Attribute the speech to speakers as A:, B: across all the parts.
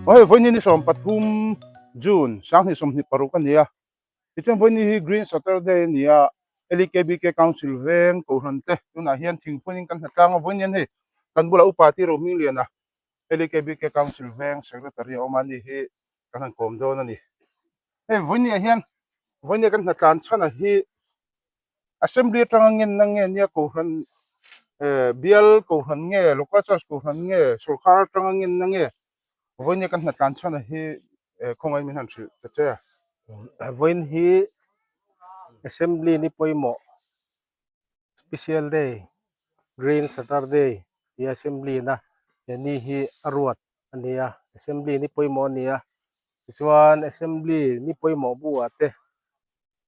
A: Hei vawiin ni 13 June 2026 a ni a, tichuan vawiin hi Green Saturday a ni a, LEKBK Council veng Kohhran te tunah hian thingphunin kan hnatlang a, vawiin hian hei kan bulah upa Tiro Hmingliana LEKBK Council veng Secretary a awm a, ani hi kan han kawm dawn a ni. Hei vawiin ah hian vawiin kan hnatlan chhan hi Assembly atanga ngenna nge nia Kohhran eh bial Kohhran nge Local Church Kohhran nge sawrkar atanga ngenna nge vawiin kan hnatlan chhan a hi eh khawngaih min han hrilh ta che.
B: Vawiin hi Assembly ni pawimawh Special Day Green Saturday tih Assembly na he ni hi a ruat a ni a, Assembly ni pawimawh a ni a, tichuan Assembly ni pawimawh bu ah te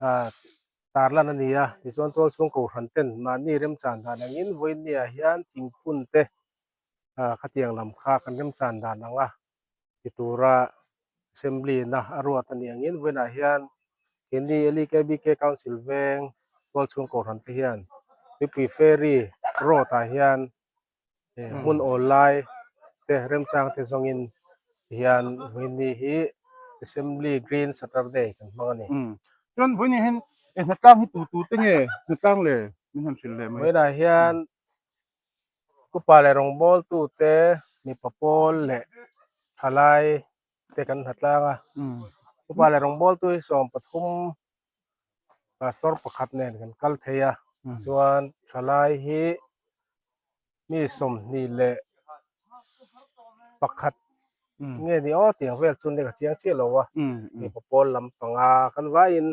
B: ah tarlan a ni a, tichuan tualchhung kohhran ten mahni remchan dan angin vawiinniah hian thingphun te ah khatiang lam kha kan remchan dan ang a ti tura assembly na a ruat a ni angin vawiinah hian keini LEKBK Council veng tualchhung kohhran te hian mipui ferry road ah hian hmun awl lai te remchang te zawngin hian vawiinni hi Assembly Green Saturday kan hmang a ni.
A: Chuan vawiinni hian hnatlang hi tu tu te nge hnatlang le min han hrilh leh mai.
B: Vawiinah hian upa leh rawngbawltu te mipa pawl leh thalai te kan hnatlang a. Upa leh rawngbawltu hi 13 pastor pakhat nen kan kal thei a chuan thalai hi mi 21 nge ni aw tiang vel chu ni ka chiang chiah lo a mipa pawl lam panga kan vaiin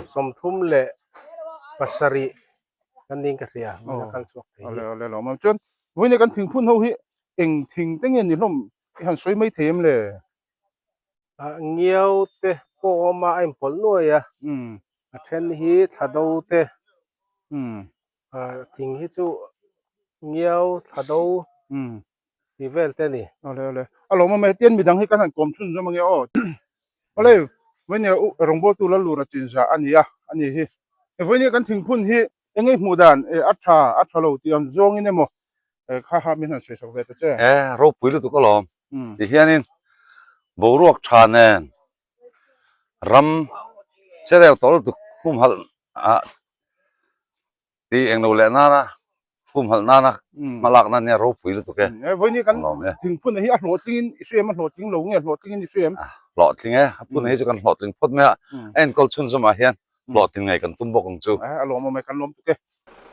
B: 37 kan ning ka hria min a kal chhuak thei hi.
A: Awle awle lawm ang chuan vawiin kan thingphun ho hi eng thing te nge ni hlawm i han sawi mai thei em le?
B: Ngiau te pawh a awm a, a inpawlh nuai a, a then hi thlado te, thing hi chu ngiau, thlado tih vel te a ni.
A: Awle awle, a lawm awm e, hetian midang hi kan han kawm chhun zawm ange aw. Awle, vawinia u rawngbawltu Lalura chinzah a ni a, a ni hi. Vawinia kan thingphun hi eng nge hmuh dan, a tha, a tha lo tih ang zawngin emaw Kha kha min han sawi sak ve ta che.
C: E, ropui lutuk alawm. Ti hianin boruak tha nen ram chereu tawh lutuk humhalh ah ti englo leh nana humhalh nana hmalakna ania ropui lutuk e.
A: E, vawiin kan thingphun hi a hlawhtlingin i hria em a hlawhtling lo nge hlawhtlingin i hria em?
C: Hlawhtling e, a phun hi chu kan hlawhtling phawt mai a, a enkawl chhunzawmah hian hlawhtling ngei kan tum bawk ang chu.
A: A lawm awm e, kan lawm tuk e.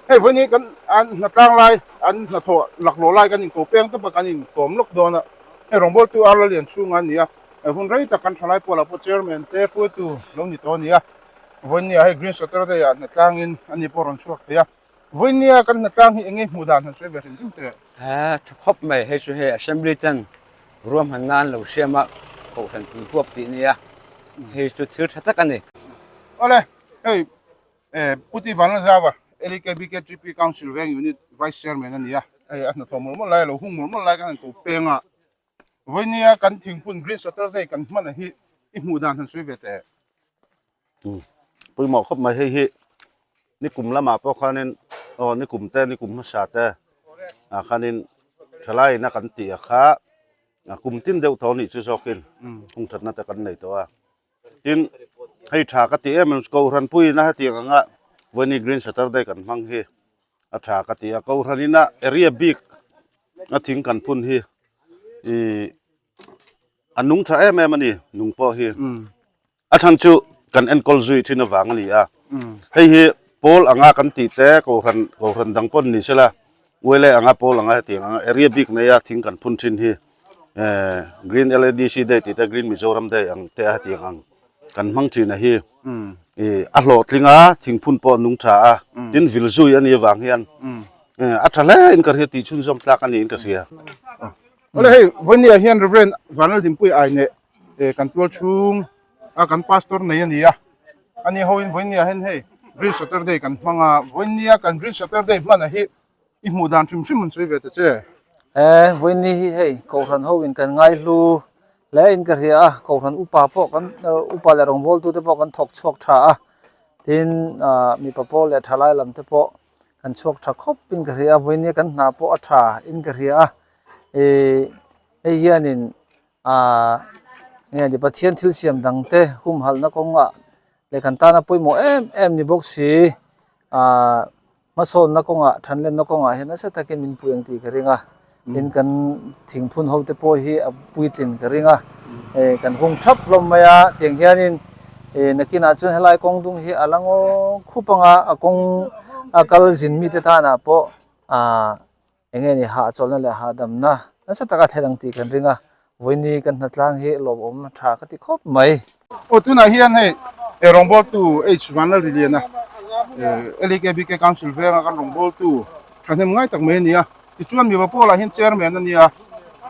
A: Hei vawiin hi kan an hnatlang lai, an hnathawh laklawh lai kan inko peng tawp a, kan inkawm lawk dawn a. Hei rawngbawltu Arla Lian chhunga a ni a, hun rei tak kan thalai pawlah pawh chairman te hruaitu lo ni tawh a ni a. Vawiin nia hei Green Saturday ah hnatlangin a ni pawh rawn chhuak thei a. Vawiin nia kan hnatlang hi eng nge hmuh dan han sawi ve hrim hrim teh.
D: A tha khawp mai, hei chu hei Assembly ten ruahman nan lo hriam a, Kohhran pui huap tih nia, hei chu thil tha tak a ni.
A: Awle, hei Pu Ti Vanlalzava, LEKBKTP Council Veng Unit Vice Chairman a ni a, hei a hnathawh mawlh mawlh lai, a lo hung mawlh mawlh lai kan han ko peng a. Vawinia kan thingphun Green Saturday kan hman a hi i hmuh dan han sawi ve teh.
E: Pawimawh khawp mai hei hi nikum lamah pawh khanin aw nikum te nikum hmasa te ah khanin thalai ina kan tih a kha kum tin deuh tawh anih chu zawkin hung thatna te kan nei tawh a. Tin, hei tha ka ti em em Kohhran puiin a hetiang anga Vawiini Green Saturday kan hmang hi a tha ka ti a, Kohhran ina area bik a thing kan phun hi ih. A nung tha em em a ni, nung pawh hi. A chhan chu kan enkawl zui thin avang a ni a. Hei hi pawl anga kan tih te kohhran kohhran dang pawn ni sela Uaile anga pawl anga hetiang anga area bik neia thing kan phun thin hi Green LADC Day tih te Green Mizoram Day ang te a hetiang ang kan hmang thin a hi a hlawhtling a thingphun pawh a nung tha a tin vil zui a nih avang hian a tha hle in ka hria tih chhunzawm tlak a niin ka hria.
A: Awle hei Vawinia hian Reverend Vanlalhlimpuii Aine kan tual chhung a kan pastor nei a ni a, ani hoin Vawinia hian hei Green Saturday kan hmang a, Vawinia kan Green Saturday hman a hi i hmuh dan hrim hrim an sawi ve ta che.
F: He Vawinia hi hei Kohhran ho in kan ngaihlu hle in ka hria a, Kohhran upa pawh kan upa leh rawngbawltute pawh kan thawk chhuak tha a, tin mipa pawl leh thalai lam te pawh kan chhuak tha khawp in ka hria a, Vawinia kan hna pawh a tha in ka hria a, ih hei hianin aah nge ni Pathian thil siam dang te humhalhna kawngah leh kan tana pawimawh em em ni bawk si aah hmasawnna kawngah thanlenna kawngah hian nasa takin min pui ang tih ka ring a tin kan thingphun ho te pawh hi a puitlin ka ring a eh kan hung thap hlawm mai a tiang hianin eh nakinah chuan helai kawng dung hi a la ngaw khup anga a kawng a kal zin mite tanah pawh aah Eng nge ni hahchawlhna leh hahdamna nasa taka thel ang tih kan ring a, vawiini kan hnatlang hi lawmawm tha ka ti khawp mai.
A: Aw tunah hian hei e rawngbawltu H Vanlalriliana LEKBK Council venga kan rawngbawltu thahnem ngai tak mai a ni a, tichuan mipa pawlah hian chairman a ni a,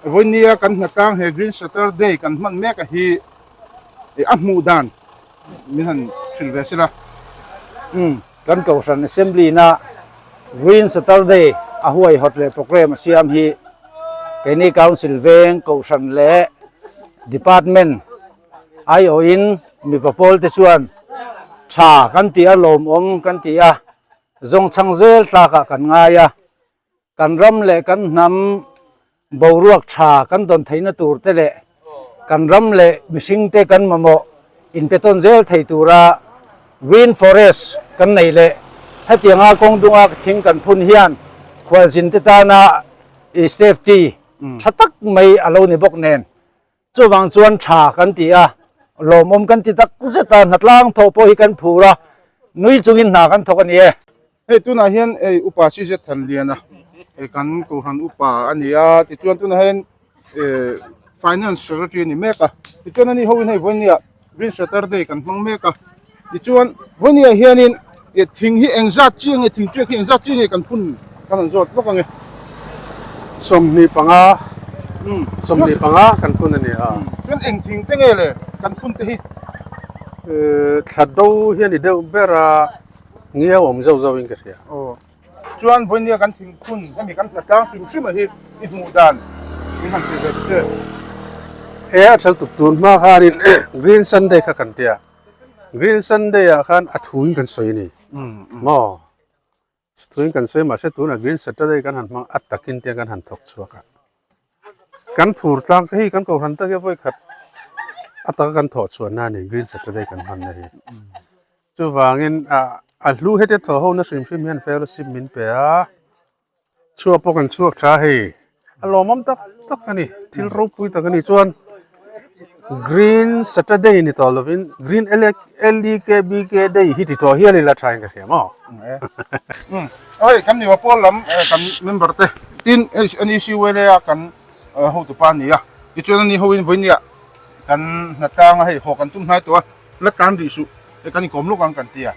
A: vawinia kan hnatlang he Green Saturday kan hman mek a hi a hmuh dan min han hrilh ve sela.
G: Umm. Kan Kohhran Assembly na Green Saturday a huaihawt leh programme a siam hi keini Council veng Kohhran leh Department aiawhin mipa pawl te chuan tha kan ti a, lawmawm kan ti a, zawngchhang zel tlakah kan ngai a. Kan ram leh kan hnam boruak tha kan dawn theihna tur te leh kan ram leh mihring te kan mamawh inpetawn zel thei tura Green Forest kan neih leh hetianga kawng dunga thing kan phun hian khualzin te tana safety tha tak mai a lo ni bawk nen Chuvang chuan tha kan ti a, lawmawm kan ti tak zet a, hnatlang thawh pawh hi kan phur a, nui chungin hna kan thawk a ni e.
A: Hei tunah hian hei upa CZ Thanliana kan Kohhran upa a ni a, tichuan tunah hian Finance Secretary a ni mek a, tichuan ani hoin hei vawinia Green Saturday kan hmang mek a, tichuan vawinia hianin thing hi engzat chi nge thing tiak hi engzat chi nge kan phun kan han zawt lawk ange.
B: 25 25 kan phun a ni a.
A: Chuan eng thing te nge le kan phun te hi?
B: Thla do hi a ni deuh ber a, ngiau awm zauh zauh in ka hria.
A: Aw. Chuan vawinia kan thingphun hemi kan hnatlang hrim hrim a hi i hmuh dan min han hrilh ve ta che.
B: He a thal tuk tun hma khanin Green Sunday kha kan tia. Green Sunday ah khan a thuin kan sawi a ni. Maw? Thuin kan sawi mahse tunah Green Saturday kan han hmang a takin te kan han thawk chhuak a. Kan phur tlang hei kan kohhran tak hi vawi khat a taka kan thawh chhuahna a ni Green Saturday kan hmanna hi. Chuvangin a hlu hete thaw ho na hrim hrim hian fellowship min pe a, chhuak pawh kan chhuak tha hei a lawmawm tak tak a ni, thil ropui tak a ni. Chuan Green Saturday ni tawh lovin Green LEKBK Day hi ti tawh hial ila tha in ka hria maw?
A: Hei kan Niwa pawl lam kan member te tin HNEC Wele a kan hotupa a ni a, tichuan ani hoin vawinia kan hnatlang a hei haw kan tum hnai tawh a. La tlan rih suh e kan inkawm lawk ang kan ti a,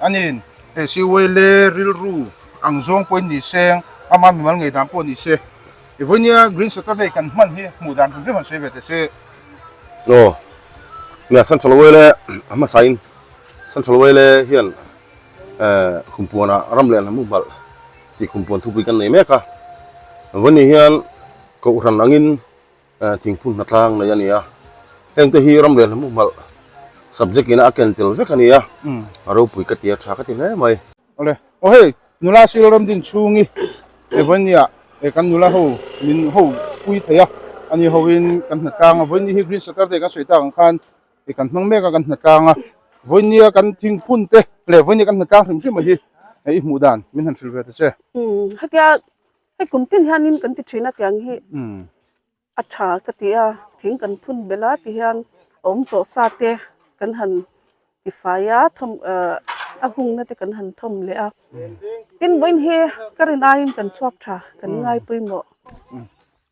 A: aniin he siwei le rilru ang zawng pawhin ni se, ama mimal ngei dan pawh ni se, i vawinia Green Saturday kan hman hi hmuh dan hrim hrim han sawi ve teh se.
C: Aw, nia Central Wele a hmasain Central Wele hian khumpuanah ram leh hnam humhalh tih khumpuan thupui kan nei mek a, vawiin hian Kohhran angin Thingphun hnatlang nei a ni a, hengte hi ram leh hnam humhalh subject ina a ken tel vek a ni a, a ropui ka ti a, tha ka ti hle mai.
A: Awle, aw hei, nula sil ram din chhungi e vawinia e kan nula ho min ho pui thei a, ani hoin kan hnatlang a, vawiini hi Green Saturday kan sawi tak ang khan e kan hmang mek a kan hnatlang a, vawinia kan thingphun te leh vawinia kan hnatlang hrim hrim a hi i hmuh dan min han hrilh ve ta che.
H: Hetia hei kum tin hianin kan ti thin a tiang hi. A tha ka ti a, thing kan phun belh a ti hian a awm tawh sa te kan han tifai a thawm ah a hungna te kan han thawm leh a tin vawiin hi ka rin aiin kan chhuak tha kan ngai pawimawh.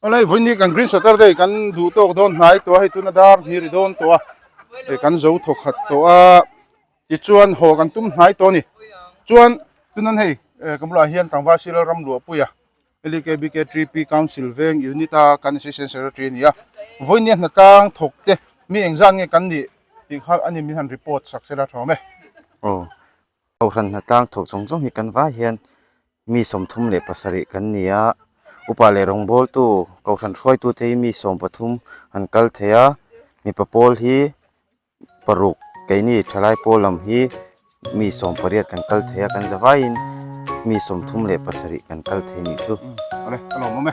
A: Awlai vawiin hi kan green saturday kan duh tawk dawn hnai tawh a hei tuna dar hnih ri dawn tawh a hei kan zo thawk khat tawh a tichuan haw kan tum hnai tawh a ni chuan tunan hei ka bulah hian tlangval sial ram luahpui a LKBK 3P Council veng Unit a kan Assistant Secretary a ni a, vawinia hnatlang thawk te mi engzat nge kan nih tih kha a ni min han report sak sela tha awm e.
I: Aw, Kohhran hnatlang thawk zawng zawng hi kan vai hian mi 37 kan ni a, upa leh rawngbawltu Kohhran hruaitute hi mi 13 an kal thei a, mipa pawl hi paruk keini thalai pawl lam hi mi 18 kan kal thei a kan zavaiin mi 37 kan kal thei nih chu.
A: Awle, ka lawm awm e.